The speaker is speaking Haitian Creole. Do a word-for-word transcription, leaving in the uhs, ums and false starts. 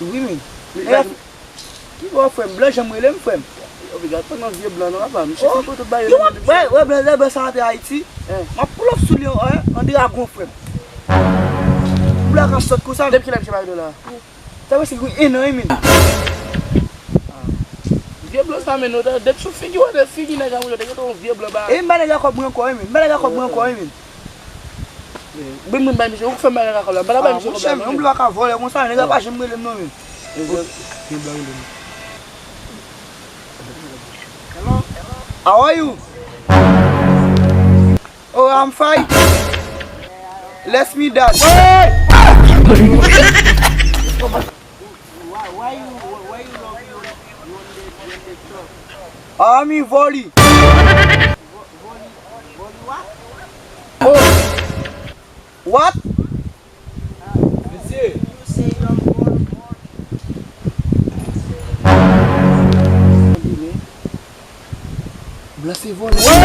Wi, men. Ki bò, frè m? Blan janm rele m, frè m. Yo, piga, pa nan vye blan, non, papa. Misye fin pran tout bagay yo. Wè, wè, blan, lè blan sa antre Ayiti, m ap pull up sou li, an dragon, frè m. Blan ka sòt konsa. Depi kilè misye pa rele w la? Sa prèske gen en an, wi, men. Vye blan sa, men, nou, depi sou figi, wè, de figi nèg la, mwen, te gen yon vye blan ba. E m ba nèg la kòb mwen ankò, wi, men. M ba nèg la kòb mwen ankò, wi, men. Bim, bim, bay misye, ou fè m bagay la kòb la. M pa la bay misye kòb la, misye. Yon blan ka vòlè konsa, nèg la pa janm rele m non, men. Yon blan rele m. How are you? Oh, I'm fine. Let's meet that. Ami Voli. Oh. What? Blan se vòlè.